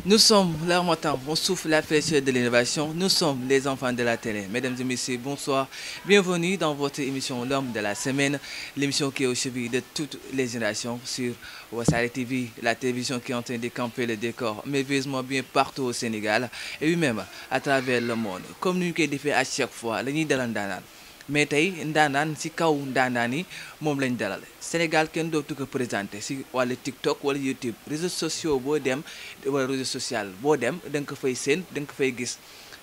Nous sommes l'air matin, on souffle la fraîcheur de l'innovation. Nous sommes les enfants de la télé. Mesdames et messieurs, bonsoir. Bienvenue dans votre émission L'Homme de la semaine, l'émission qui est au chevet de toutes les générations sur Wassare TV, la télévision qui est en train de camper le décor merveilleusement bien partout au Sénégal et lui-même à travers le monde. Comme nous le faisons à chaque fois, la nuit de l'Andanal. Mais tey ndaanaan si kaw ndaanaan yi moom lañ dalal Sénégal kenn dootu ko présenté si wala TikTok wala YouTube réseaux sociaux boo dem wala réseau social boo dem da nga ko fay seen da nga ko fay gis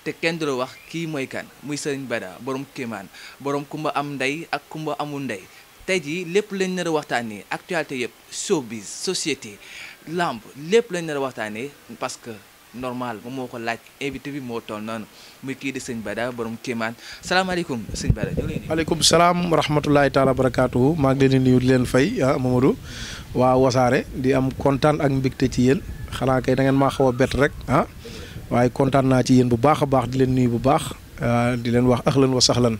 te kenn du la wax kii mooy kan muy Serigne Bada borom kéemaan borom kumba am ndey ak kumba amul ndey tey jii lépp lañ nar a waxtaanee actualité yëpp showbiz société lamb lépp lañ nar a waxtaanee parce que normal moom moo ko laaj invité bi moo toll noonu muy kii di sëñ Bada borom kéemaan salaamaaleykum sëñ Bada. maaleykum salaam wa rahmatulahi taala barakaatu maa ngi leen di nuyu di leen fay Mamadou waa Wassare di am kontaan ak mbégte ci yéen xanaa kay da ngeen maa xaw a bett rek waaye kontaan naa ci yéen bu baax a baax di leen nuyu bu baax di leen wax ahlan wa sahlan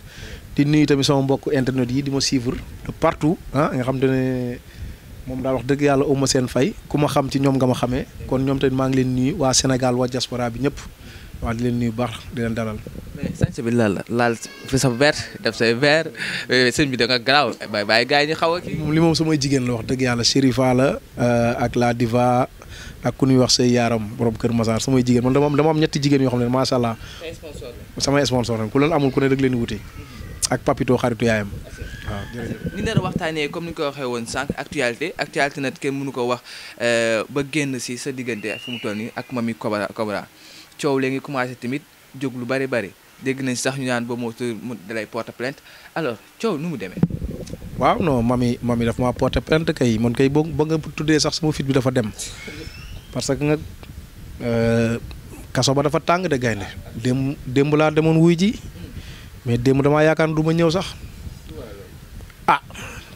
di nuyu tamit sama mbokk internet yi di ma suivre partout nga xam ne moom daal wax dëgg yàlla uma seen fay ku ma xam ci ñoom nga ma xamee kon ñoom tamit maa ngi leen nuyu waa Sénégal waa diaspora bi ñëpp waa di leen nuyu baax di leen dalal. mais sànq bi laal fi sa vert def say vert sëñ bi da nga garaaw bàyyi gars yi ñu xaw a kii. li moom samay jigéen la wax dëgg yàlla Chérifa la ak la diva ak ku ñuy wax say yaaram borom Kër Massar samay jigéen man dama am ñetti jigéen yoo xam ne macha allah. samay sponsor ku leen amul ku ne rek leen wuti ak papito xaritu yaayam. waaw jërëjëf ni nar a waxtaanee comme ni ko waxee woon sànq actualité nag kenn mënu ko wax ba génn si sa diggante fu mu toll nii ak Mamy Cobra coow léegi commencé tamit jóg lu bari dégg nañ sax ñu naan ba moo dalay porte plainte alors coow nu mu demee. waaw non Mamy daf maa porte plainte kay man kay ba nga tuddee sax sama fit bi dafa dem parce que nga kaso ba dafa tàng de gaynde démb laa demoon wuy ji mais démb damaa yaakaar du ma ñëw sax.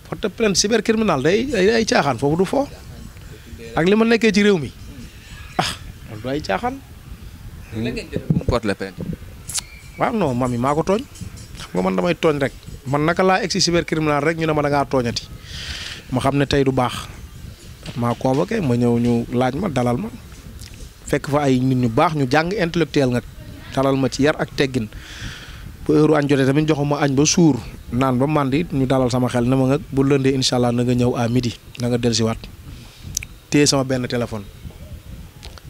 porte plainte cybercriminal day ay caaxaan foofu du foo ak li ma nekkee ci réew mi loolu du ay caaxaan. porte la plainte. waaw non Mamy maa ko tooñ xam nga man damay tooñ rek man naka laa egg si cybercriminal rek ñu ne ma da ngaa tooñati ma xam ne tey du baax maa convoqué ma ñëw ñu laaj ma dalal ma fekk fa ay nit ñu baax ñu jàng intellectuel nga dalal ma ci yar ak teggin. bu heure añ jotee tamit joxuma añ ba suur naan ba màndi ñu dalal sama xel ne ma nga bu lëndee incha allah na nga ñëw à midi na nga dellusiwaat téye sama benn téléphone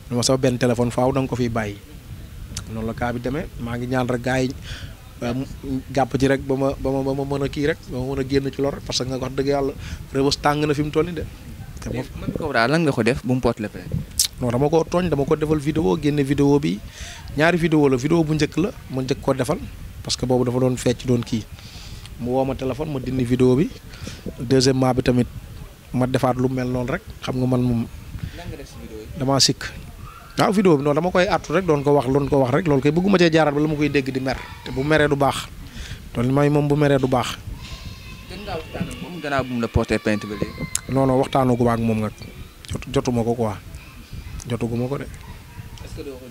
dama sama benn téléphone faaw da nga ko fiy bàyyi noonu la kaa bi demee maa ngi ñaan rek gars yi jàpp ci rek ba ma mën a kii rek ba ma mën a génn ci lor parce que nga wax dëgg yàlla Rebeuss tàng na fi mu toll nii de. te Mamy Cobra lan nga ko def bu mu porte la plainte. non dama ko tooñ dama ko defal vidéo génne vidéo bi ñaari vidéo la vidéo bu njëkk la ma njëkk ko defal. parce que boobu dafa doon fecc doon kii mu woo ma téléphone ma dindi vidéo bi deuxièmement bi tamit ma defaat lu mel noonu rek xam nga man moom damaa sikk waaw vidéo bi noonu dama koy àttu rek doon ko wax rek loolu koy bëgguma cee jaaraat ba la ma koy dégg di mer te bu meree du baax doon may moom bu meree du baax. gën ngaa waxtaan ak moom gannaaw bu mu la porté plainte ba léegi. non waxtaanoo gu ma ak moom nag jotuma ko quoi jotuguma ko de. est-ce que doo ko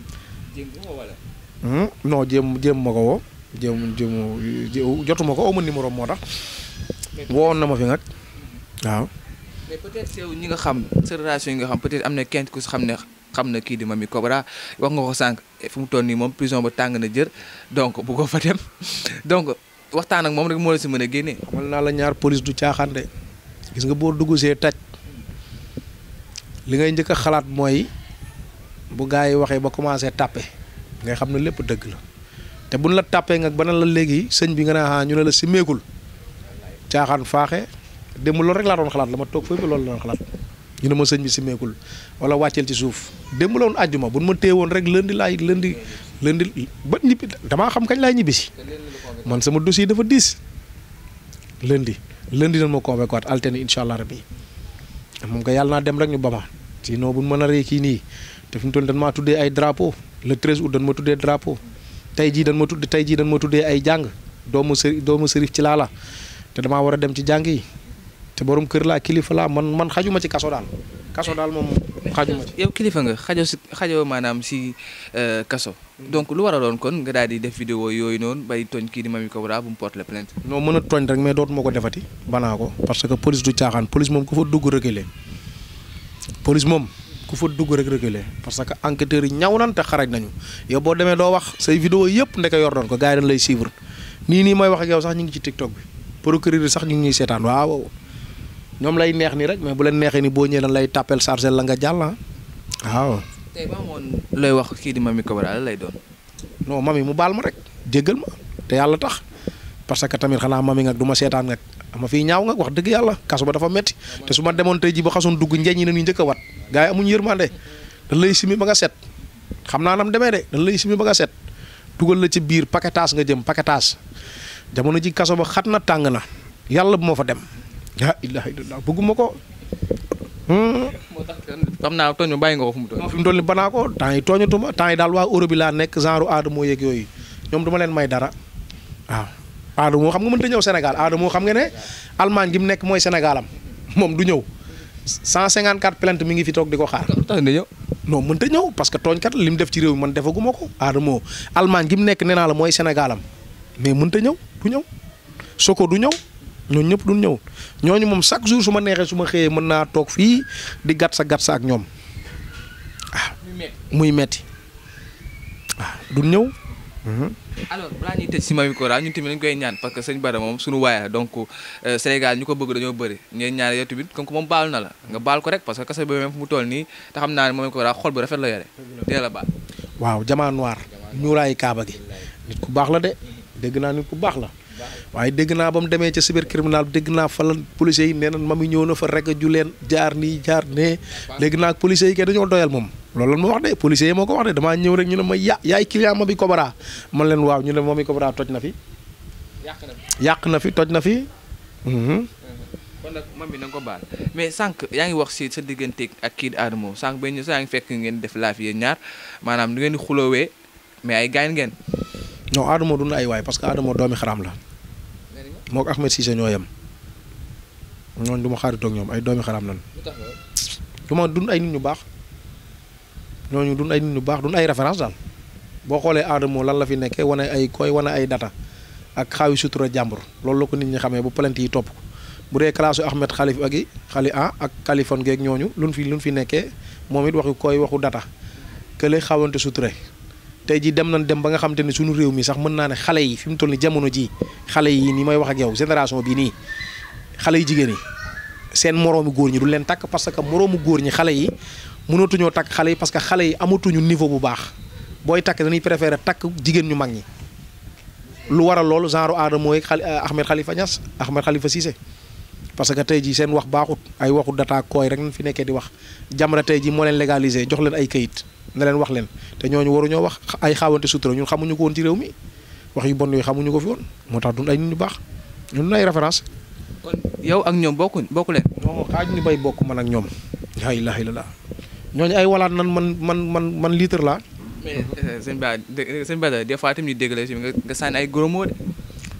jéem wala. non jéem ma ko woo. jotuma ko aw ma numéro moo tax woon na ma fi nag waaw. mais peut-être yow ñi nga xam sa relation yi nga xam peut-être am na kenn ku xam na kii di Mamy Cobra wax nga ko sànq fu mu toll nii moom prison ba tàng na jër donc bu ko fa dem donc waxtaan ak moom rek moo la si mën a génnee. xamal naa la ñaar police du caaxaan de gis nga boo dugg see taj li ngay njëkk a xalaat mooy bu gaa yi waxee ba commencé tàppe ngay xam ne lépp dëgg la. te buñ la tàppee nga ba ne la léegi sëñ bi nga ne ñu ne la simmeekul caaxaan faaxe démb loolu rek laa doon xalaat la ma toog foofu loolu la doon xalaat ñu ne ma sëñ bi simmeekul wala wàcceel ci suuf démb la woon àjjuma buñ ma téye woon rek lundi ba ñibbi damaa xam kañ laay ñibbi si man sama dossier dafa diis lundi nañ ma convoqué waat altine incha allah rabbi moom ko yàlla naa dem rek ñu ba ma sinon buñ mën a rey kii nii te fi mu toll dañ maa tuddee ay drapeau le 13 août dañ ma tuddee drapeau. tey jii dañ ma tuddee ay jàng doomu sërif ci laa la te damaa war a dem ci jàng yi te borom kër laa kilifa laa man xajuma ci kaso daal moom xajuma ci. yow kilifa nga xajoo maanaam si kaso donc lu war a doon kon nga daal di def vidéo yooyu noonu bay tooñ kii di Mamy Cobra bu mu porte la plainte. non mën a tooñ rek mais dootuma ko defati banaa ko parce que police du caaxaan police moom ku fa dugg reculer police moom ku fa dugg rek reculer parce que enquêteurs yi ñaw nan te xarañ nañu yow boo demee doo wax say vidéo yëpp ndeke yor doon ko gars yi dañ lay suivre nii may wax ak yow sax ñu ngi ci TikTok bi procureur yi sax ñu ngi ñuy seetaan waaw ñoom lay neex nii rek mais bu leen neexee ni boo ñëwee dañ lay tàppel chargé la nga jàll waaw. tey ba amoon looy wax kii di Mamy Cobra lay doon. non Mamy mu baal ma rek jéggal ma te yàlla tax parce que tamit xanaa Mamy nga du ma seetaan nga ama fii ñaaw nga wax dëgg yàlla kaso ba dafa metti te su ma demoon tey ji ba xasoon dugg njeñ ñi ne ñu njëkk a wat gars yi amuñu yërmande dañ lay simi ba nga set xam naa nam demee de dañ lay simi ba nga set dugal la ci biir paquetage nga jëm paquetage jamono ji kaso ba xat na tàng na yàlla bu ma fa dem yaa ilaha illallah bëgguma ko. moo tax xam naa tooñ bàyyi nga ko fu mu toll. fi mu toll nii banaa ko temps yi tooñatuma temps yi daal waa Europe bi laa nekk genre Adamo yeeg yooyu ñoom duma leen may dara waaw. Adamo xam nga mënta ñëw Sénégal Adamo xam nga ne Allemagne gi mu nekk mooy Sénégalam moom du ñëw 154 plainte mi ngi fi toog di ko xaar. non mënta ñëw parce que tooñkat li mu def ci réew mi man defaguma ko. Adamo Allemagne gi mu nekk nee naa la mooy Sénégalam mais mënta ñëw du ñëw Soko du ñëw ñooñu ñëpp du ñëw ñooñu moom chaque jour su ma neexee su ma xëyee mën naa toog fii di gat sa ak ñoom waaw. muy metti waaw du ñëw. alors balaa ñuy tëj si Mamy Cobra ñun tamit dañu koy ñaan parce que sëñ Bada moom suñu waay la donc Sénégal ñu ko bëgg dañoo bëri ñooy ñaan yow tamit comme que moom baal na la nga baal ko rek parce que kase ba même fu mu toll nii te xam naa ne Mamy Cobra xol bu rafet la yore dina la baal. waaw jamaa noir ñuuraayu kaaba gi nit ku baax la de dégg naa nit ku baax la waaye dégg naa ba mu demee ca cybercriminel dégg naa fa la policiers yi nee na Mamy ñëw na fa rek ju leen jaar nii jaar ne léegi nag policiers yi kay dañoo doyal moom loolu lan ma wax de policiers yi moo ko wax de damaa ñëw rek ñu ne ma yaay client Mamy Cobra man leen waaw ñu ne Mamy Cobra toj na fi. yàq na fi toj na fi. kon nag Mamy na nga ko baal mais sànq yaa ngi wax si sa digganteeg ak kii di Adamo sànq ba ñu saa ngi fekk ngeen def laaf yéen ñaar maanaam du ngeen di xuloowee mais ay gaañ ngeen. non Adamo du ay waay parce que Adamo doomi xaram la moo ko Ahmed Cissé ñoo yem ñooñu du ma xaaritoog ñoom ay doomi xaram lan du ma dun ay nit ñu baax ñooñu dun ay nit ñu baax dun ay référence daal boo xoolee Adamo lan la fi nekkee wane ay koy wane ay data ak xaawi sutura jàmbur loolu la ko nit ñi xamee bu plainte yi topp ko bu dee classe Ahmed Khalifa ak ak Kaliphone geeg ñooñu luñ fi nekkee moom it waxu koy waxu data kële xawante sutura tey jii dem nañ dem ba nga xam te ne suñu réew mi sax mën naa ne xale yi fi mu toll ni jamono ji xale yi ni may wax ak yow génération bii nii xale yu jigéen yi seen moroomu góor ñi du leen takk parce que moroomu góor ñi xale yi mënatuñoo takk xale yi parce que xale yi amatuñu niveau bu baax booy takk dañuy préférer takk jigéen ñu mag ñi lu waral loolu genre Adamo ak Ahmed Khalifa Niass Ahmed Khalifa Cissé parce que tey jii seen wax baaxut ay waxu data kooy rek nañ fi nekkee di wax Jamra tey jii moo leen légalisé jox leen ay kayit ne leen wax leen te ñooñu waruñoo wax ay xaawante sutura ñun xamuñu ko woon ci réew mi wax yu bon yooyu xamuñu ko fi woon moo tax dun ay nit ñu baax ñun dun ay référence. kon yow ak ñoom bokku leen. non xaaj ñu bay bokk man ak ñoom. laa ilaaha illallaah ñooñu ay walaat nan man litre laa. mais sëñ Bada des fois tamit ñu dégg la si nga sànni ay gros mots de.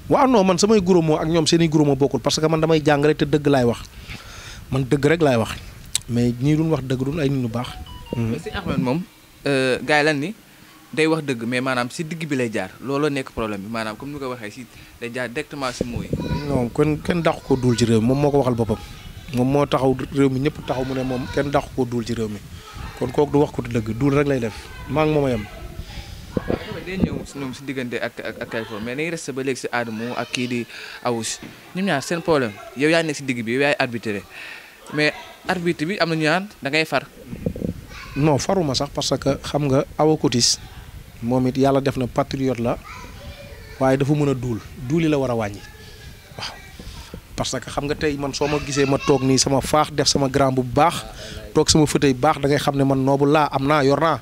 waaw non man samay gros mots ak ñoom seen i gros mots bokkul parce que man damay jàng rek te dëgg laay wax man dëgg rek laay wax mais ñii duñ wax dëgg duñ ay nit ñu baax. mais sëñ Ahmed moom gars yi lan ni day wax dëgg mais maanaam si digg bi lay jaar looloo nekk problème bi maanaam comme ni ko waxee si day jaar directement si mooy. non kenn dàqu ko duul ci réew mi moom moo ko waxal boppam moom moo taxaw réew mi ñëpp taxaw mu ne moom kenn dàqu ko duul ci réew mi kon kooku du wax ko dëgg duul rek lay def maa ngi moom a yem. day ñëw ñoom si diggante ak Kaliphone mais dañuy resté ba léegi si Adamo ak kii di Awoush ñoom ñaar seen problème yow yaa nekk si digg bi yow yaay arbitré mais arbitre bi am na ñu naan da ngay far. non faruma sax parce que xam nga Awa Cotis moom it yàlla def na patriote la waaye dafa mën a duuli la war a wàññi waaw parce que xam nga tey man soo ma gisee ma toog nii sama faax def sama grand bu baax toog sama fauteuil baax da ngay xam ne man noobu laa am naa yor naa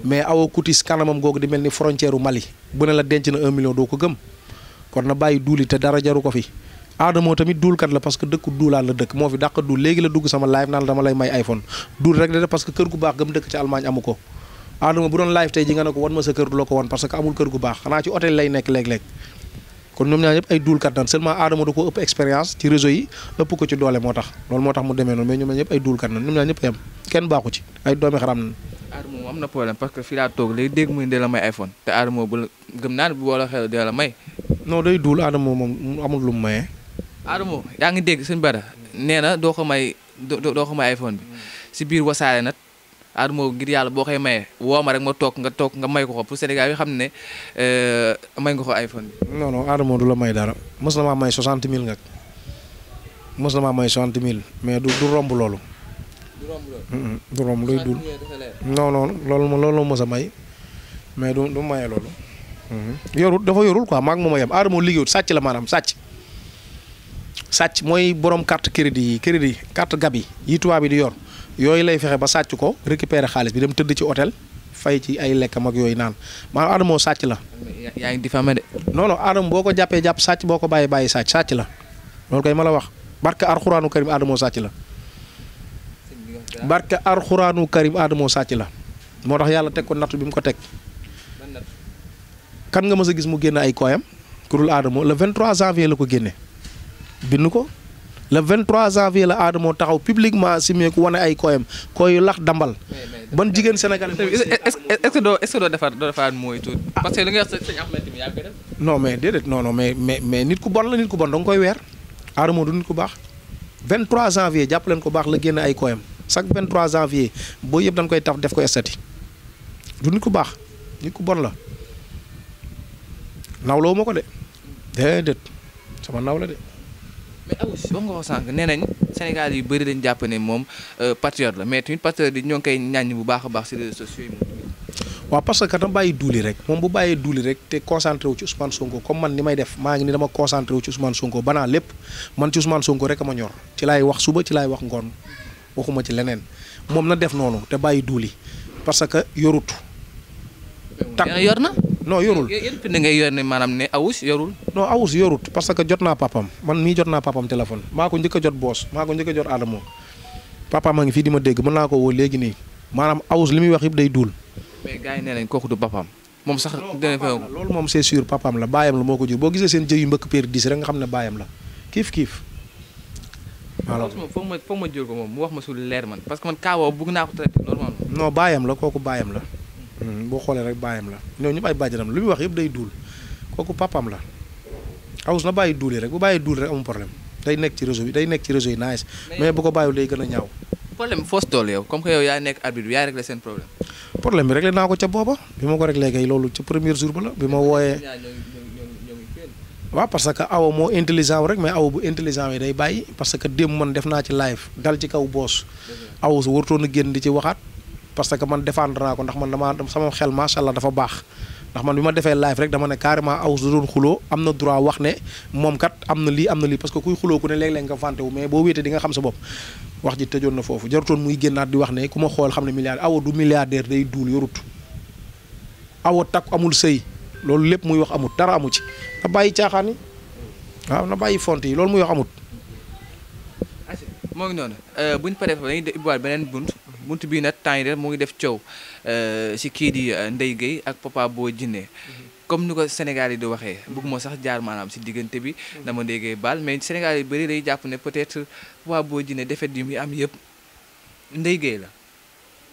mais Awa Cotis kanamam googu di mel ni frontière u Mali bu ne la denc na 1 million doo ko gëm kon na bàyyi duuli te dara jaru ko fi Adamo tamit duulkat la parce que dëkku duulaat la dëkk moo fi dàq duul léegi la dugg sama live naan dama lay may iPhone duul rek la parce que kër gu baax gëm dëkk ci Allemagne amu ko Adamo bu doon live tey ji nga ne ko wan ma sa kër du la ko wan parce que amul kër gu baax xanaa ci hôtel lay nekk léeg-léeg kon ñoom ñaar ñëpp ay duulkat nan seulement Adamo da ko ëpp expérience ci réseau yi ëpp ko ci doole moo tax loolu moo tax mu demee noonu mais ñoom ñaar ñëpp ay duulkat nan ñoom ñaar ñëpp yem kenn baaxu ci ay doomi xaram nan Adamo am na problème parce que fii laa toog léegi dégg mu ne la may iPhone te Adamo bu gëm naa ne bu wala xel dina la may non day duul Adamo moom amul lu mu mayee Adamo yaa ngi dégg sëñ Bada nee na doo ko may iPhone bi si biir wasaare nag Adamo ngir yàlla boo koy maye woo ma rek ma toog nga may ko pour Sénégal yi xam ne may nga ko iPhone bi. non non Adamo du la may dara mës na maa may 60 000 nga mës na maa may 60 000 mais du romb loolu. du romb luy dul non non loolu mës a may mais du maye loolu. yorul dafa yorul quoi maag moom a yem Adamo liggéeyut sàcc la maanaam sàcc mooy borom carte crédit carte gab yi tubaab bi di yor yooyu lay fexe ba sàcc ko récupérer xaalis bi dem tëdd ci hôtel fay ci ay lekkam ak yooyu naan maanaam Adamo sàcc la. yaa ngi diffamé de. non non Adamo boo ko jàppee jàpp sàcc boo ko bàyyi sàcc la loolu koy ma la wax barke Alxuraanu Karim Adamo sàcc la. barke Alxuraanu Karim Adamo sàcc la moo tax yàlla teg ko nattu bi mu ko teg. kan nga mës a gis mu génne ay kooyam ku dul Adamo le 23 janvier la ko génne bind ko le 23 janvier la Adamo taxaw publiquement simee ku wane ay kooyam kooyu lax dambal. ban jigéen sénégalais. est-ce que doo defar mooy tuuti. parce que li nga wax sëñ Ahmed mi yaa koy def. non mais déedéet non mais nit ku bon la nit ku bon da nga koy weer Adamo du nit ku baax 23 janvier jàpp leen ko baax la génne ay kooyam chaque 23 janvier boo yëpp dañ koy taf def ko estati du nit ku baax nit ku bon la. nawloo ma ko de déedéet sama naw la de. mais Awoush ba nga ko sànq nee nañ Sénégal yu bëri dañ jàpp ne moom patriote la mais tamit patriote yi ñoo ngi koy ñàññ bu baax a baax ci réseaux sociaux yi. waaw parce que dama bàyyi duuli rek moom bu bàyyee duuli rek te concentré wu ci Ousmane Sonko comme man ni may def maa ngi ni dama concentré wu ci Ousmane Sonko banaa lépp man ci Ousmane Sonko rek a ma ñor ci laay wax suba ci laay wax ngoon waxuma ci leneen moom na def noonu te bàyyi duuli parce que yorut. yor na. non yorul yéen fi ngay yor ne maanaam ne Awoush yorul. non Awoush yorut parce que jot naa papam man mii jot naa papam téléphone maa ko njëkk a jot boos maa ko njëkk a jot Adamo papam a ngi fii di ma dégg mën naa ko woo léegi nii maanaam Awoush li muy wax yëpp day duul. mais gars yi nee nañ kooku du papam moom sax. loolu moom c'est sûr papam la baayam la moo ko jur boo gisee seen jëy yu mbëkk péer 10 rek nga xam ne baayam la kiif. alors moom foog ma jël ko moom mu wax ma su leer man parce que man kaawoo bëgg naa ko traité normal. non baayam la kooku baayam la. boo xoolee rek baayam la ñoom ñëpp ay bàjjanam lu muy wax yëpp day duul kooku papam la Awoush na bàyyi duuli rek bu bàyyi duuli rek amul problème day nekk ci réseau yi nice mais bu ko bàyyiwul day gën a ñaaw. problème foos tool yow comme que yow yaa nekk arbitre bi yaa réglé seen problème bi réglé naa ko ca booba bi ma ko réglé kay loolu ca premier jour ba la bi ma wooyee. waaw parce que awa moo intelligent rek mais awa bu intelligent yi day bàyyi parce que démb man def naa ci live dal ci kaw boos Awoush wartoon a génn di ci waxaat. parce que man défendre naa ko ndax man dama sama xel macha allah dafa baax ndax man bi ma defee live rek dama ne carrément Awoush da doon xuloo am na droit wax ne moom kat am na lii parce que kuy xuloo ku ne léeg-léeg nga fànte wu mais boo wéetee di nga xam sa bopp wax ji tëjoon na foofu jarutoon muy génnaat di wax ne ku ma xool xam ne milliardaire awa du milliardaire day duul yorut awa takk amul sëy loolu lépp muy wax amut dara amu ci na bàyyi caaxaan yi waaw na bàyyi font yi loolu muy wax amut. moo ngi noonu bu ñu paree dañuy ubbiwaat beneen bunt bii nag temps yi rek mu ngi def coow si kii di Ndeye Gueye ak Papa Boy Djiné comme ni ko Sénégal yi di waxee bëgguma sax jaar maanaam si diggante bi dama Ndeye Gueye baal mais Sénégal yi bëri day jàpp ne peut-être Papa Boy Djiné défaite yi muy am yëpp Ndeye Gueye la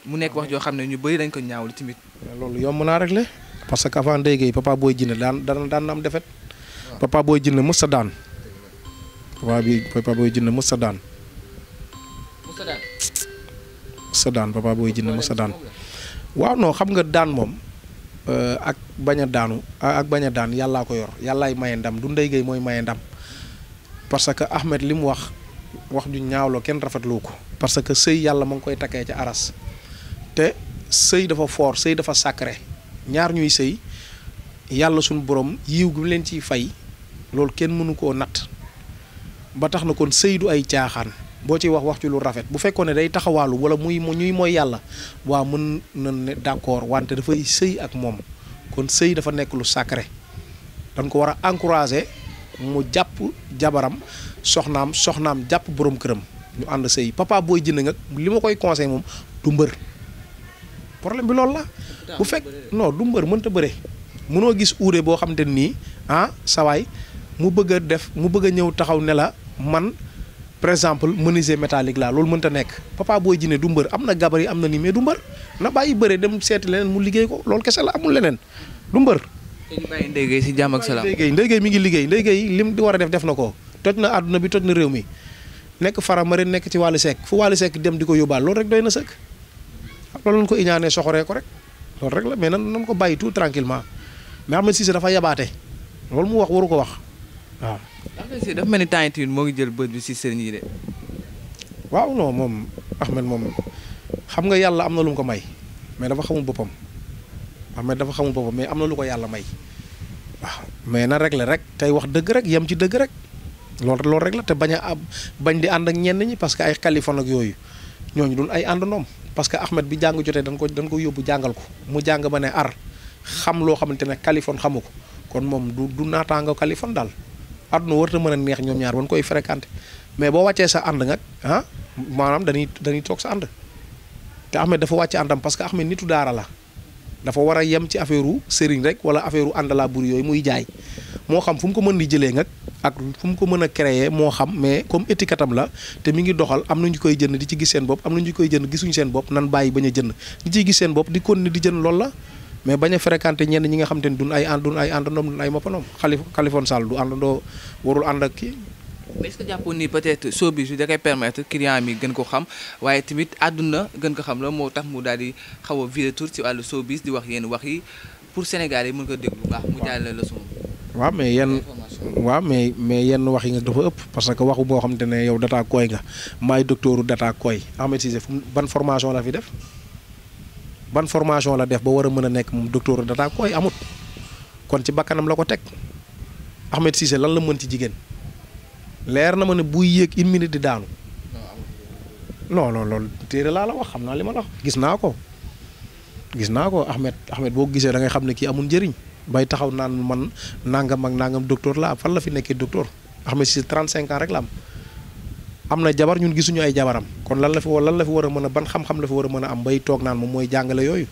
mu nekk wax joo xam ne ñu bëri dañ ko ñaawlu tamit. loolu yomb naa régler parce que avant Ndeye Gueye Papa Boy Djiné daan na am défaite. Papa Boy Djiné mës sa daan. Papa Boy Djiné mës sa daan. sa daan Papa Boy Djiné mës sa daan waaw non xam nga daan moom ak bañ a daanu ak bañ a daan yàllaa ko yor yàllaay maye ndam du Ndeye Gueye mooy maye ndam parce que Ahmed li mu wax ju ñaawloo kenn rafetlu ko parce que sëy yàlla ma ngi koy takkee ca aras te sëy dafa fort sëy dafa sacré ñaar ñuy sëy yàlla suñu borom yiw gi mu leen ciy fay loolu kenn mënu koo natt ba tax na kon sëy du ay caaxaan boo ci wax ci lu rafet bu fekkoon ne day taxawaalu wala ñuy mooy yàlla waaw mën na ne d'accord wante dafay sëy ak moom kon sëy dafa nekk lu sacré dañ ko war a encourager mu jàpp jabaram soxnaam jàpp borom këram ñu ànd sëy Papa Boy Djiné nag li ma koy conseil moom du mbër problème bi loolu la bu fekk non du mbër mënta bëre mënoo gis uure boo xam te nii sawaay mu bëgg a ñëw taxaw ne la man par exemple menuisier métallique laa loolu mënta nekk Papa Boy Djiné du mbër am na gabar yi am na nii mais du mbër na bàyyi bëre dem seeti leneen mu liggéey ko loolu kese la amul leneen du mbër. te ñu bàyyi Ndeye Gueye si jàmm ak salaam. Ndeye Gueye mi ngi liggéey Ndeye Gueye lim di war a def na ko toj na àdduna bi toj na réew mi nekk faramare nekk ci Wally Seck fu Wally Seck dem di ko yóbbaal loolu rek doy na sëkk loolu lañ ko iñaanee soxoree ko rek loolu rek la mais nan ko bàyyi tout tranquillement mais Ahmed Cissé dafa yabaate loolu mu wax waru ko wax waaw. Ahmed Cissé dafa mel ni temps moo ngi jël bët bi si sëriñ yi de. waaw non moom Ahmed moom xam nga yàlla am na lu mu ko may mais dafa xamul boppam Ahmed dafa xamul boppam mais am na lu ko yàlla may waaw mais na réglé rek tey wax dëgg rek yem ci dëgg rek loolu rek la te bañ di ànd ak ñenn ñi parce que ay Kaliphone ak yooyu ñooñu dul ay àndandoom parce que Ahmed bi jàng jotee dañ ko yóbbu jàngal ko mu jàng ba ne xam loo xamante ne Kaliphone xamu ko kon moom du naataango Kaliphone daal àdduna warut a mën a neex ñoom ñaar wan koy fréquenté mais boo wàccee sa ànd nag maanaam dañuy toog sa ànd te Ahmed dafa wàcce àndam parce que Ahmed nitu daara la dafa war a yem ci affaire u sëriñ rek wala affaire u àndalaa buri yooyu muy jaay moo xam fu mu ko mën di jëlee nag ak fu mu ko mën a créer moo xam mais comme étiquette am la te mi ngi doxal am na ñu koy jënd di ci gis seen bopp am na ñu koy jënd gisuñu seen bopp nan bàyyi bañ a jënd ñi ciy gis seen bopp di continuer di jënd loolu la mais bañ a fréquenté ñenn ñi nga xam te ne duñ ay àndandoom duñ ay moppanoom Kaliphone Sall du àndandoo warul ànd ak kii. mais est-ce que jàppoon ni peut-être showbiz bi da koy permettre client mi gën ko xam waaye tamit àdduna gën ko xam la moo tax mu daal di xaw a virer tour ci wàllu showbiz di wax yenn wax yi pour Sénégal yi mën ko déglu bu baax mu jàllale leçon. waaw mais yenn wax yi nga dafa ëpp parce que waxu boo xam te ne yow data koy nga maay docteuru data koy Ahmed Cissé ban formation la fi def ban formation la def ba war a mën a nekk moom docteuru data koy amut kon ci bakkanam la ko teg Ahmed Cissé lan la mën ci jigéen. leer na ma ne buy yéeg 1 minute di daanu non loolu téere laa la wax xam naa li ma la wax gis naa ko Ahmed boo gisee da ngay xam ne kii amul njëriñ bay taxaw naan man nangam ak nangam docteur la fan la fi nekkee docteur Ahmed Cissé 35 ans rek la am na jabar ñun gisuñu ay jabaram kon lan la fi war a mën a ban xam-xam la fi war a mën a am bay toog naan moom mooy jàngale yooyu.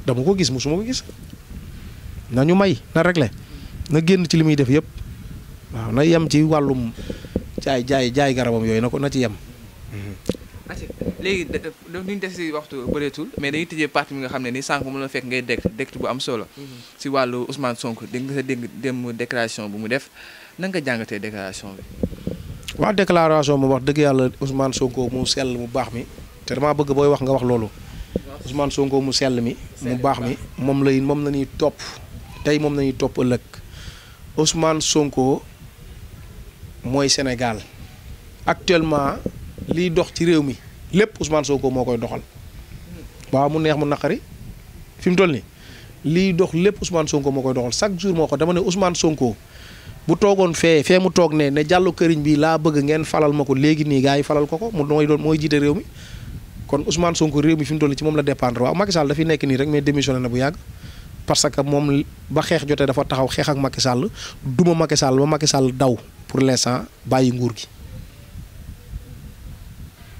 dama ko gis musuma ko gis nañu may na réglé na génn ci li muy def yëpp. waaw na yem ci wàllum jaay garabam yooyu na ci yem. léegi duñ des si waxtu bëreetul mais dañuy tëjee partie bi nga xam ne ni sànq mu la fekk ngay dégg bu am solo. si wàllu Ousmane Sonko dégg nga dem déclaration bu mu def na nga jàngatee déclaration bi. waaw déclaration mu wax dëgg yàlla Ousmane Sonko mu sell mu baax mi te damaa bëgg booy wax nga wax loolu. Ousmane Sonko mu sell mi. mu baax mi moom la ñuy topp tey moom la ñuy topp ëllëg Ousmane Sonko. mooy Sénégal actuellement liy dox ci réew mi lépp Ousmane Sonko moo koy doxal waaw mu neex mu naqari fi mu toll nii liy dox lépp Ousmane Sonko moo koy doxal chaque jour moo ko dama ne Ousmane Sonko bu toogoon fee mu toog ne jàllu këriñ bi laa bëgg ngeen falal ma ko léegi nii gars yi falal ko mooy jiite réew mi kon Ousmane Sonko réew mi fi mu toll nii ci moom la dépendre waaw Macky Sall dafay nekk nii rek mais démissionné na bu yàgg. parce que moom ba xeex jotee dafa taxaw xeex ak Macky Sall duma Macky Sall ba Macky Sall daw pour l'instant bàyyi nguur gi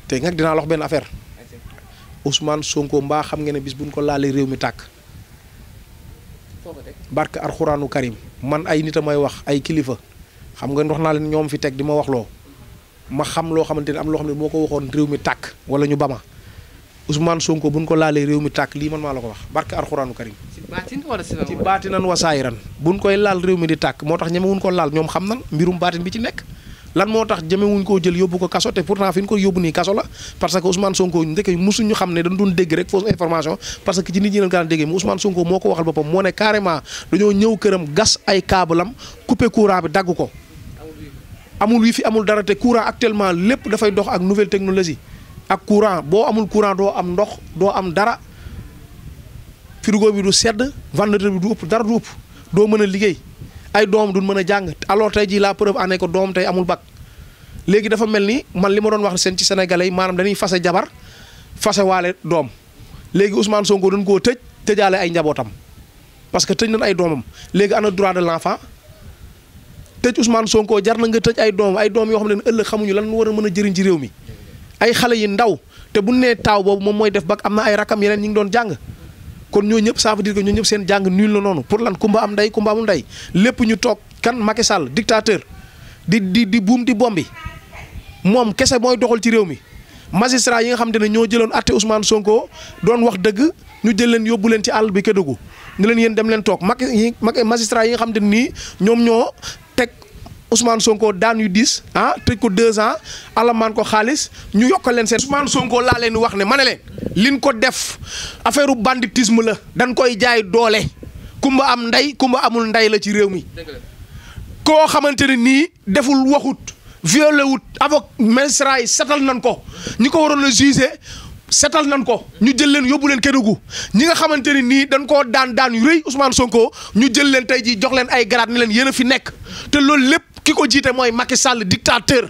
te nag dinaa la wax benn affaire Ousmane Sonko mbaa xam nga ne bis buñ ko laalee réew mi tàkk barke alxuraanu karim man ay nit a may wax ay kilifa xam nga wax naa leen ñoom fi teg di ma wax loo ma xam loo xamante ne am loo xam ne moo ko waxoon réew mi tàkk wala ñu bama Ousmane Sonko buñ ko laalee réew mi tàkk lii man maa la ko wax barke alxuraanu karim ci baatinan wa saayiran buñ koy laal réew mi di tàkk moo tax ñemewuñ ko laal ñoom xam nan mbirum baatin bi ci nekk lan moo tax ñemewuñ koo jël yóbbu ko kaso te pourtant fi ñu ko yóbbu nii kaso la parce que Ousmane Sonko ndeke musuñu xam ne dañ doon dégg rek fausse information parce que ci nit ñi leen kaan déggee mu Ousmane Sonko moo ko waxal boppam moo ne carrément dañoo ñëw këram gas ay câblam coupé courant bi dagg ko amul wi fi amul dara te courant actuellement lépp dafay dox ak nouvelle technologie ak courant boo amul courant doo am ndox doo am dara frigo bi du sedd ventilateur bi du ëpp dara du ëpp doo mën a liggéey ay doom duñ mën a jàng alors tey jii la preuve en est que doom tey amul bac léegi dafa mel ni man li ma doon wax seen ci sénégalais yi maanaam dañuy fase jabar fase waale doom léegi Ousmane Sonko dañ koo tëjaale ay njabootam parce que tëj nañ ay doomam léegi ana droit de l'enfant tëj Ousmane Sonko jar na nga tëj ay doom yoo xam ne ëllëg xamuñu lan war a mën a jëriñ ci réew mi ay xale yi ndaw te bu nee taaw boobu moom mooy def bac am na ay rakam yeneen ñi ngi doon jàng kon ñoo ñëpp ça veut dire que ñoo ñëpp seen jàng nul la noonu pour lan kumba am ndey kumba amul ndey lépp ñu toog kan Macky Sall dictateur di buum di bombi moom kese mooy doxal ci réew mi magistrat yi nga xam te ne ñoo jëloon atte Ousmane Sonko doon wax dëgg ñu jël leen yóbbu leen ci àll bi Kédougou ne leen yéen dem leen toog magistrat yi nga xam te ne nii ñoom ñoo teg Ousmane Sonko daan yu 10 tëj ko 2 ans alamaan ko xaalis ñu yokkal leen seen. Ousmane Sonko laa leen wax ne ma ne leen liñ ko def affaire banditisme la dañ koy jaay doole kumba am ndey kumba amul ndey la ci réew mi. koo xamante ne nii deful waxut violé wut avocat magistrat yi setal nañ ko ñi ko waroon a jugé setal nañ ko ñu jël leen yóbbu leen Kédougou ñi nga xamante ne nii dañ koo daan yu rëy Ousmane Sonko ñu jël leen tey jii jox leen ay grade ni leen yéen a fi nekk te loolu lépp ki ko jiite mooy Macky Sall dictateur.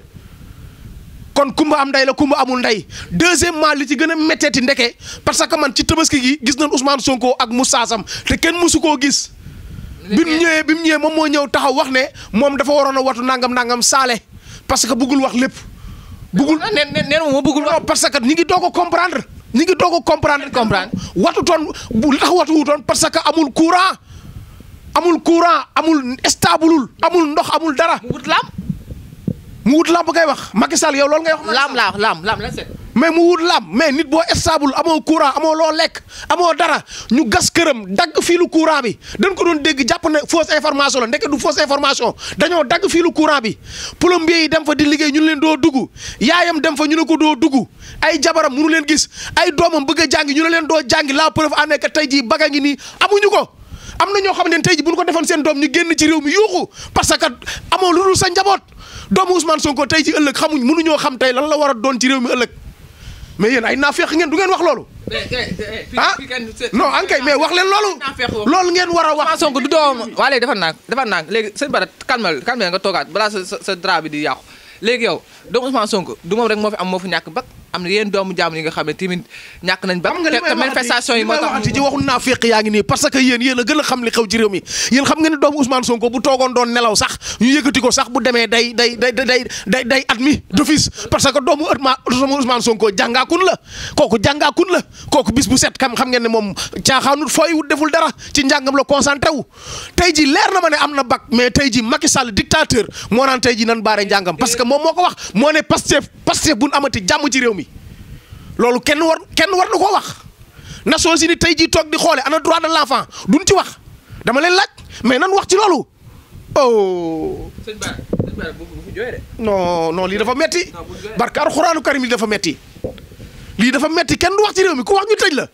kon kumba am ndey la kumba amul ndey deuxièmement li ci gën a métteeti ndeke parce que man ci tabaski gi gis nañ Ousmane Sonko ak Moussa Sam te kenn mësu koo gis. bi mu ñëwee moom moo ñëw taxaw wax ne moom dafa waroon a watu nangam saale parce que bëggul wax lépp. bëggul nee na bëggul wax parce que ñi ngi doog a comprendre. ñi ngi doog a comprendre. watutoon li tax watu wutoon parce que amul courant amul stableul amul ndox amul dara. mu wut lamb ngay wax Macky Sall yow loolu ngay wax. lamb la set. mais mu wut lamb mais nit boo stable amoo courant amoo loo lekk amoo dara ñu gas këram dagg fiilu courant bi dañ ko doon dégg jàpp ne fausse information la ndeke du fausse information dañoo dagg fiilu courant bi plombier yi dem fa di liggéey ñu leen doo dugg yaayam dem fa ñu ne ko doo dugg ay jabaram mënu leen gis ay doomam bëgg a jàngi ñu ne leen doo jàngi la preuve en est que tey jii baga ngi nii amuñu ko. am na ñoo xam ne tey jii bu ñu ko defoon seen doom ñu génn ci réew mi yuuxu parce que amoo lu dul sa njaboot doomu Ousmane Sonko tey ci ëllëg xamuñ mënuñoo xam tey lan la war a doon ci réew mi ëllëg mais yéen ay naafeq ngeen du ngeen wax loolu. Non ankay mais wax leen loolu ngeen war a wax. Ousmane Sonko du doom waa léegi defar naa léegi sëñ Bara calme nga toogaat balaa sa drap bi di yàqu léegi yow doomu Ousmane Sonko du moom rek moo fi ñàkk bak am na yéen doomu jàmm yi nga xam ne tamit ñàkk nañ ba te manifestation yi moo tax ci waxu naa féq yaa ngi nii parce que yéen a gën a xam li xew ci réew mi yéen xam nga ne doomu Ousmane Sonko bu toogoon doon nelaw sax ñu yëkkati ko sax bu demee day admis d'office parce que doomu Ousmane Sonko jàngaakun la kooku bis bu set xam ngeen ne moom caaxaanut fooy wut deful dara ci njàngam la concentré wu tey ji leer na ma ne am na bac mais tey ji Macky Sall dictateur moo naan tey ji nan baare njàngam parce que moom moo ko wax moo ne Pastef buñ amati jàmm ci réew mi loolu kenn war na ko wax Nations Unies tey jii toog di xoole ana droit de l'enfant duñ ci wax dama leen laaj mais nan wax ci loolu oh. sëñ Bara bu jooy de. non lii dafa metti barka alxuraanu karim lii dafa metti kenn du wax ci réew mi ku wax ñu tëj la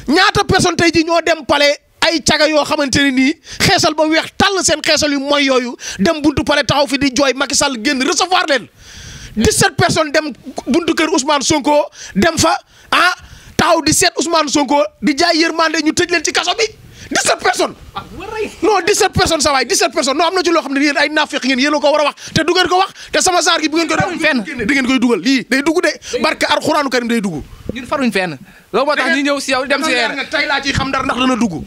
ñaata personne tey jii ñoo dem palais ay caga yoo xamante ne nii xeesal ba weex tàll seen xeesal yu mooy yooyu dem buntu palais taxaw fi di jooy Macky Sall génn recevoir leen 17 personnes dem buntu kër Ousmane Sonko dem fa taxaw di seet Ousmane Sonko di jaay yërmande ñu tëj leen ci kaso bi 17 personnes. non 17 personnes sa waay 17 personnes non am na ci loo xam ne yéen ay naafeq ngeen yéen a ko war a wax te du ngeen ko wax te sama saar gi bu ngeen ko def fenn di ngeen koy dugal lii day dugg de barke alxuraanu karim day dugg. ñun faruñ fenn loolu moo tax ñu ñëw si yow dem si yéen tey laa ciy xam dara ndax dana dugg.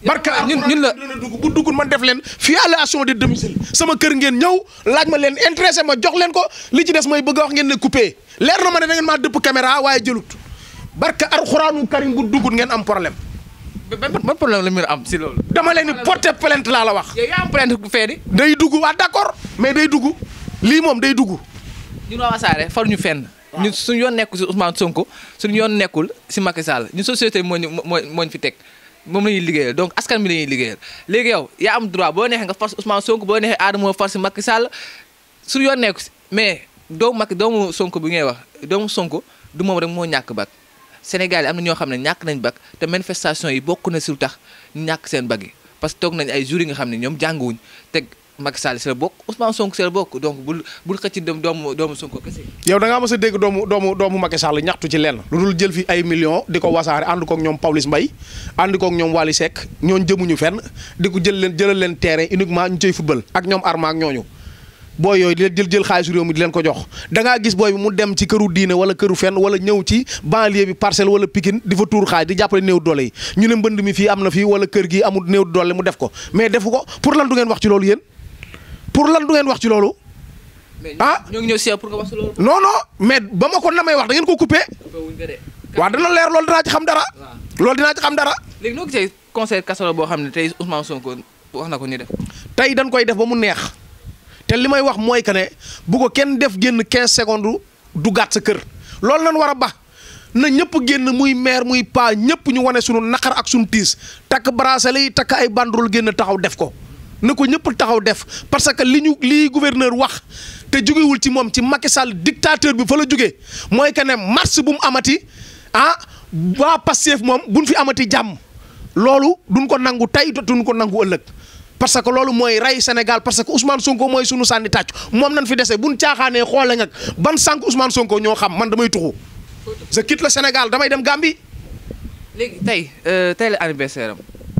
barka ñun la dana dugg bu duggul man def leen violation de domicile sama kër ngeen ñëw laaj ma leen intéressé ma jox leen ko li ci des mooy bëgg a wax ngeen ne coupé leer na ma ne da ngeen maa dëpp caméra waaye jëlut barka alxuraanu karim bu duggul ngeen am problème. ban problème la ñu am si loolu. dama leen ni porter plainte laa la wax. yow yaa am plainte bu fee di. day dugg waa d'accord mais day dugg lii moom day dugg. ñun waa Wassare faruñu fenn. ñun suñu yoon nekkul si Ousmane Sonko suñu yoon nekkul si Macky Sall ñun société moo ñu fi teg. moom la ñuy liggéeyal donc askan bi la ñuy liggéeyal léegi yow yaa am droit boo neexee nga force Ousmane Sonko boo neexee Adama force Macky Sall suñu yoon nekku si mais doomu Sonko bi ngay wax doomu Sonko du moom rek moo ñàkk bak Sénégal yi am na ñoo xam ne ñàkk nañ bak te manifestation yi bokk na si lu tax ñu ñàkk seen bag yi parce que toog nañ ay jours yi nga xam ne ñoom jànguwuñ teg Macky Sall si la bokk Ousmane Sonko si la bokk donc bul xëcc doomu Sonko kese. yow da ngaa mës a dégg doomu Macky Sall ñaxtu ci lenn lu dul jël fi ay millions di ko wasaare ànd koog ñoom Pawlish Mbaye ànd koog ñoom Wally Seck ñooñu jëmuñu fenn di ko jëlal leen terrain uniquement ñu cay football ak ñoom Arma ak ñooñu booy yooyu di jël xaalisu réew mi di leen ko jox da ngaa gis booy bi mu dem ci këru diine wala këru fenn wala ñëw ci banlieue bi Parcelles wala Pikine di fa tuur xaaj di jàppale néew doole yi ñu ne mbënd mi fii am na fii wala kër gi amul néew doole mu def ko mais defu ko pour lan du ngeen wax ci loolu yéen pour lan du ngeen wax ci loolu. ñoo ngi ñëw si pour nga wax ci loolu. non mais ba ma ko namay wax da ngeen ko coupé. waaw dana leer loolu dinaa ci xam dara. loolu dinaa ci xam dara. léegi noo gisee conseil casserole boo xam ne tey Ousmane Sonko wax na ko ñu def. tey dañ koy def ba mu neex te li may wax mooy que ne bu ko kenn def génn 15 secondes du gàtt sa kër loolu lañ war a ba na ñëpp génn muy maire muy paa ñëpp ñu wane sunu naqar ak sunu tiis takk bracelet yi takk ay banderole génn taxaw def ko na ko ñëpp taxaw def parce que lii gouverneur wax te jógewul ci moom ci Macky Sall dictateur bi fa la jógee mooy que ne marche bu mu amati waa Pastef moom buñ fi amati jàmm loolu duñ ko nangu tey duñ ko nangu ëllëg parce que loolu mooy rey Sénégal parce que Ousmane Sonko mooy sunu sànni tàccu moom nañ fi dese buñ caaxaanee xoole nag ban sànq Ousmane Sonko ñoo xam man damay tuxu je quitte le Sénégal damay dem Gambie. léegi tey la anniversaire am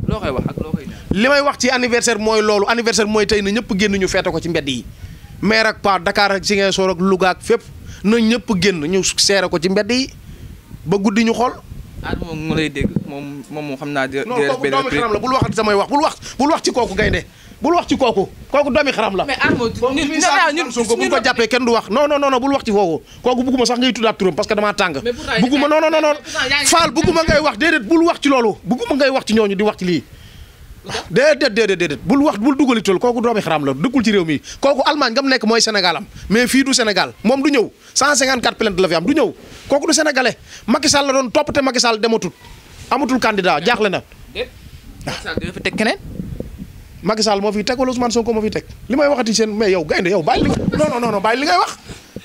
loo koy wax ak loo koy ñaan. li may wax ci anniversaire mooy loolu anniversaire mooy tey na ñëpp génn ñu feete ko ci mbedd yi maire ak Pa Dakar ak Ziguinchor ak Louga ak fépp na ñëpp génn ñu seere ko ci mbedd yi ba guddi ñu xool. moom mu lay dégg moom xam naa. non kooku doomi xaram la bul wax samay wax bul wax ci kooku gaynde bul wax ci kooku doomi xaram la. mais ñun Sonko bu ñu ko jàppee kenn du wax non bul wax ci kooku bugguma sax ngay tuddaat turam parce que damaa tàng. bugguma non Fall bugguma ngay wax déedéet bul wax ci loolu bugguma ngay wax ci ñooñu di wax ci lii. déedéet bul dugali tool kooku doomi xaram la dëkkul ci réew mi kooku Allemagne nga mu nekk mooy Sénégal am mais fii du Sénégal moom du ñëw 154 plainte la fi am du ñëw kooku du sénégalais Macky Sall la doon topp te Macky Sall dematut amatul candidat jaaxle na. Macky Sall dina fi teg keneen. Macky Sall moo fi teg wala Ousmane Sonko moo fi teg li may waxati seen mais yow gaynde yow bàyyi li non bàyyi li ngay wax.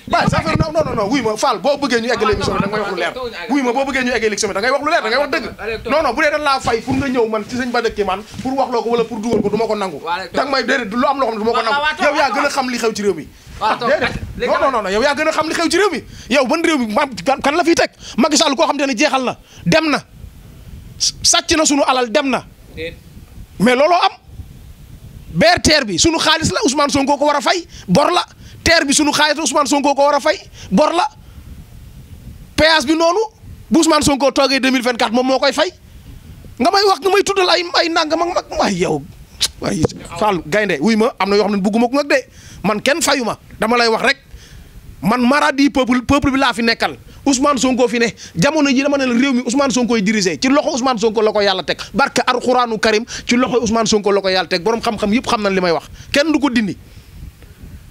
bàyyi sa affaire non wuy ma Fall boo bëggee ñu eggale émission bi da ngay wax lu leer wuy ma boo bëggee ñu eggale émission bi da ngay wax lu leer da ngay wax dëgg non bu dee dañ laa fay pour nga ñëw man ci sëñ ba dëkkee man pour wax loo ko wala pour dugal ko du ma ko nangu danga may déedéet lu am loo xam ne du ma ko nangu yow yaa gën a xam li xew ci réew mi déedéet non yow yaa gën a xam li xew ci réew mi yow ban réew mi kan la fiy teg Macky Sall koo xam te ne jeexal na dem na sàcc na sunu alal dem na mais looloo am BRT bi sunu xaalis la Ousmane Sonko ko war a fay bor la terre bi sunu xaalis Ousmane Sonko ko war a fay bor la péage bi noonu bu Ousmane Sonko toogee 2024 moom moo koy fay nga may wax nga may tuddal ay nangam ak mag waay yow waay Fall gaynde wuy ma am na yoo xam ne bugguma ko nag de man kenn fayu ma dama lay wax rek man maradi peuple bi laa fi nekkal Ousmane Sonko fi ne jamono ji dama ne la réew mi Ousmane Sonko yi dirigé ci loxo Ousmane Sonko la ko yàlla teg barke Alxuraanu Karim ci loxo Ousmane Sonko la ko yàlla teg borom xam-xam yëpp xam nañ li may wax kenn du ko dindi.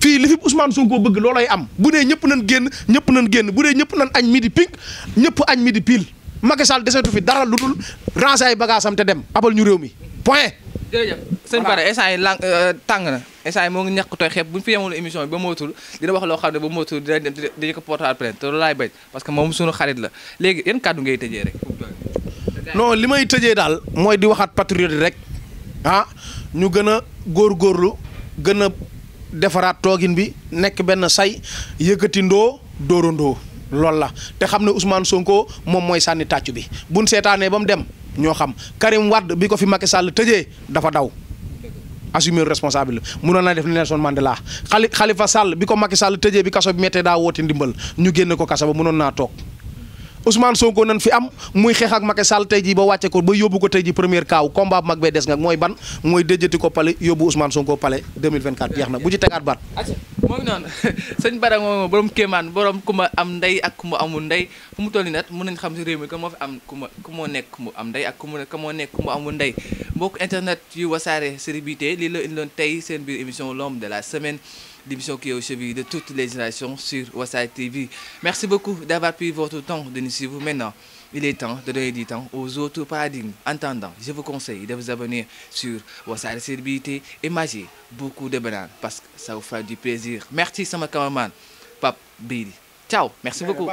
fii li fi Ousmane Sonko bëgg loolay am bu dee ñëpp nañ génn bu dee ñëpp nañ añ midi pink ñëpp añ midi pile Macky Sall desetu fi dara lu dul ranger ay bagages am te dem abal ñu réew mi point. jërëjëf sëñ Bara instant yi tàng na instant yi moo ngi ñàkk tooy xeeb bu ñu fi yemoon émission bi ba mootul dina wax loo xam ne ba mootul dina dem dañu ko porter plainte te loolu laay bañ parce que moom suñu xarit la léegi yan kàddu ngay tëjee rek. non li may tëjee daal mooy di waxaat patriote rek ñu gën a góorgóorlu gën a defaraat toogin bi nekk benn say yëkkati ndoo dóorandoo loolu la te xam ne Ousmane Sonko moom mooy sànni tàccu bi buñ seetaanee ba mu dem ñoo xam Karim Wade bi ko fi Macky Sall tëjee dafa daw assumer responsable mënoon na def ni Nelson Mandela Khalifa Sall bi ko Macky Sall tëjee bi kaso bi méttee daa woote ndimbal ñu génne ko kaso ba mënoon naa toog Ousmane Sonko nañ fi am muy xeex ak Macky Sall tey jii ba wàcce ko ba yóbbu ko tey jii première kaaw combat bu mag bee des nga mooy ban mooy déjati ko pale yóbbu Ousmane Sonko pale 2024 jeex na bu ci tegaat baat. moo ngi noonu sëñ Bara moom borom kéemaan borom ku ma am ndey ak ku ma amul ndey fu mu toll nii nag mën nañ xam si réew mi que moo fi am ku moo nekk ku mu am ndey ak ku moo nekk ku mu amul ndey mbokk internet yu Wassare Célébrité lii la indiloon tey seen biir émission l'homme de la semaine. L'émission qui est au chevet de toutes les générations sur Wassare TV. Merci beaucoup d'avoir pris votre temps de nous suivre. Maintenant, il est temps de donner du temps aux autres paradigmes. En attendant, je vous conseille de vous abonner sur Wassare Célébrité et mangez beaucoup de bananes parce que ça vous fera du plaisir. Merci, sama cameraman, Pape Bidi. Ciao, merci beaucoup.